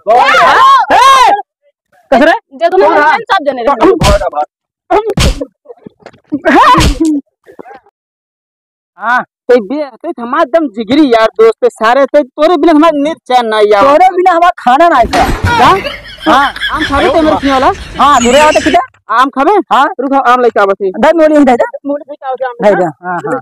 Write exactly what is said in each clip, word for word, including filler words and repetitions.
कौन है? ए! कस रे? जे दोनों कौन है? हैं, सब जने रहे। कौन है? हाँ। ते बे-, ते हमार एकदम जिगरी यार दोस्त है सारे, ते तोरे बिना हमार नींद चैन ना यार। तोरे बिना हमार खाना ना खाए। क्या? हाँ। आम खाबे ते मेरे खियाला? हाँ, दूरे आवत है किधर? आम खाबे? हाँ। रुक, आम लेके आवत है। दे मोली, दे दे। मोली लेके आवत है, आम दे दे। हाँ, हाँ।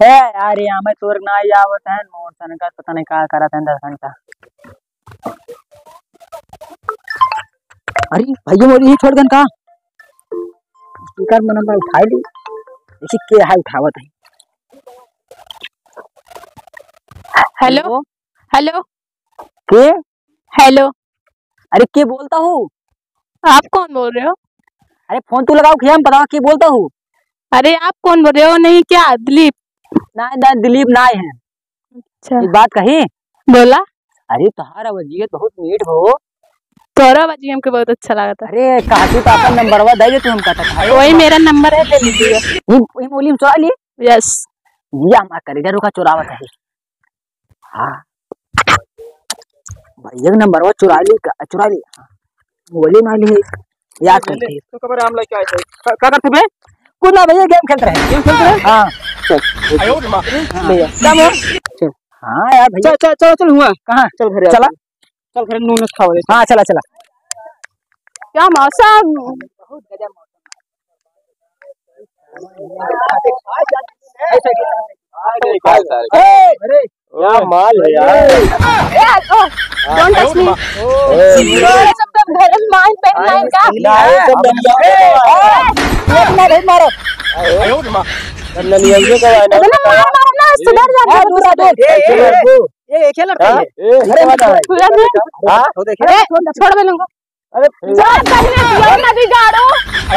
हे यार, ये हमें तोर ना ही आवत है, नोट तनका पता नहीं का करत है दस घंटा। अरे भैया, मोर यही छोड़ देन का? स्पीकर में नंबर उठाई ली, इसी के है उठावत है। हेलो, हेलो। के? हेलो। अरे, के बोलता हूँ? आप कौन बोल रहे हो? अरे, फोन तू लगाओ, खिया में बताओ, के बोलता हूँ? अरे, आप कौन बोल रहे हो? नहीं क्या, दिलीप? ना, ना, दिलीप ना है। अच्छा। एक बात कही? बोला। अरे, तोहार आवाजियत बहुत मीठ हो। तोहरा आवाजियत हमके बहुत अच्छा लागत है। अरे, कहा तू तो अपन नंबरवा दे दे, तू हम कहता था। वही मेरा नंबर है, ले लीजिएगा। ये, ये मोली में चुरा ली? यस। ये हमारा करेजा रुका चुरावत है। हाँ। भैया के नंबरवा चुरा ली का, चुरा ली। बोली ना ली, याद करते हैं। तो कबर आम लेके आए थे। का, का करते बे? कुछ ना भैया, गेम खेलते रहे। गेम खेलते रहे? हाँ। चल। आयो रे माँ। हाँ। भैया। क्या बोल? चल। हाँ यार भैया। चल, चल, चल, चल हुआ। कहाँ? चल घर चला। चल घर नून खावा दे। हाँ, चला, चला। क्या मौसम? बहुत गजब मौसम। अरे, अरे, क्या माल है यार। ए, ओ, don't touch me। तोरे सब तो घर में माइन पहन लाइन का। ना, ये सब बनिया। ए, ए, इतना नहीं मारो। सब बनिया, ये सब बनिया। इतना मार मारो ना, सुधर जा, ए, दूसरा दूसरा। दूर। ये एक ही लड़का है। हाँ? ए, अरे, ये वाला है। सुधर जा। हाँ? वो देखिए। ए, छोड़ दे लोगों। अरे, जा पहले दियो ना बिगाड़ो।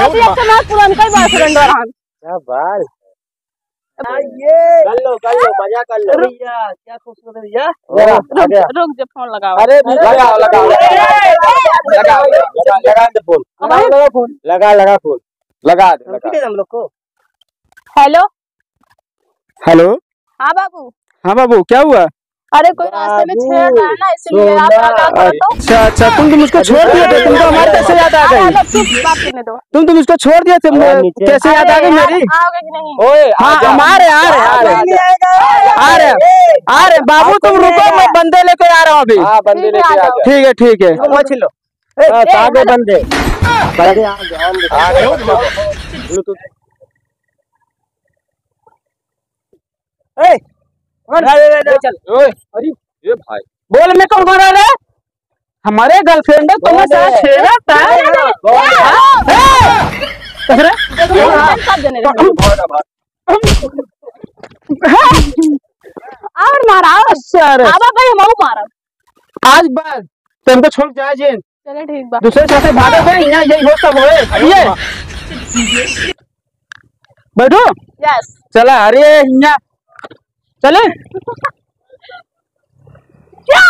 अभी एक समय पुरान का ही boyfriend रहा। क्या बात। कर लो, कर लो, मजा कर लो। भैया, क्या खूबसूरत है भैया। ओ, रुक, आ गया। रुक, रुक, जब फोन लगाओ। अरे, लगाओ, लगाओ, लगाओ। लगाओ, लगाओ, लगा दे फोन। लगाओ, लगाओ फोन। लगा, लगा फोन। लगा दे, हम लगा। किधर हम लोग को? हेलो। हेलो। हाँ बाबू। हाँ बाबू, क्या हुआ? अरे कोई रास्ते में छेड़ रहा है ना, इसीलिए आप लगा करो तो। अच्छा, अच्छा, तुम, तुम उसको छोड़ दिए थे, तुमको हमारी कैसे याद आ गई? अरे, चुप, बात करने दो। तुम, तुम उसको छोड़ दिए थे, अरे, नीचे। कैसे याद आ गई मेरी? आओगे कि नहीं? ओए, हाँ, आजा। हम आ रहे, आ रहे, आ रहे। आ रहे, आ रहे, बाबू, तुम रुको, मैं बंदे लेके आ रहा हूँ अभी। हाँ, बंदे लेके आ जाओ। ठीक है, ठीक है। हाँ, तागे बंदे। बंदे आ गए, आ गए। Bluetooth। ए, कौन? रे, रे, रे, रे। चल। ओए, अरे, ये भाई। बोल, मैं कौन मारा रे? हमारे girlfriend है, तुम्हें कौन है? साथ छेड़ा था। कौन है? हाँ? ए! कस रे? सब जने रहे। और मारा, और। सर। अब भाई हम मारा। आज बाद तुमको छोड़ जाए जे। चलो ठीक बा। दूसरे साथे भागे थे, यहाँ यही हो सब होए। ये। बैठो। Yes। चला, अरे, यहाँ। चले। क्या?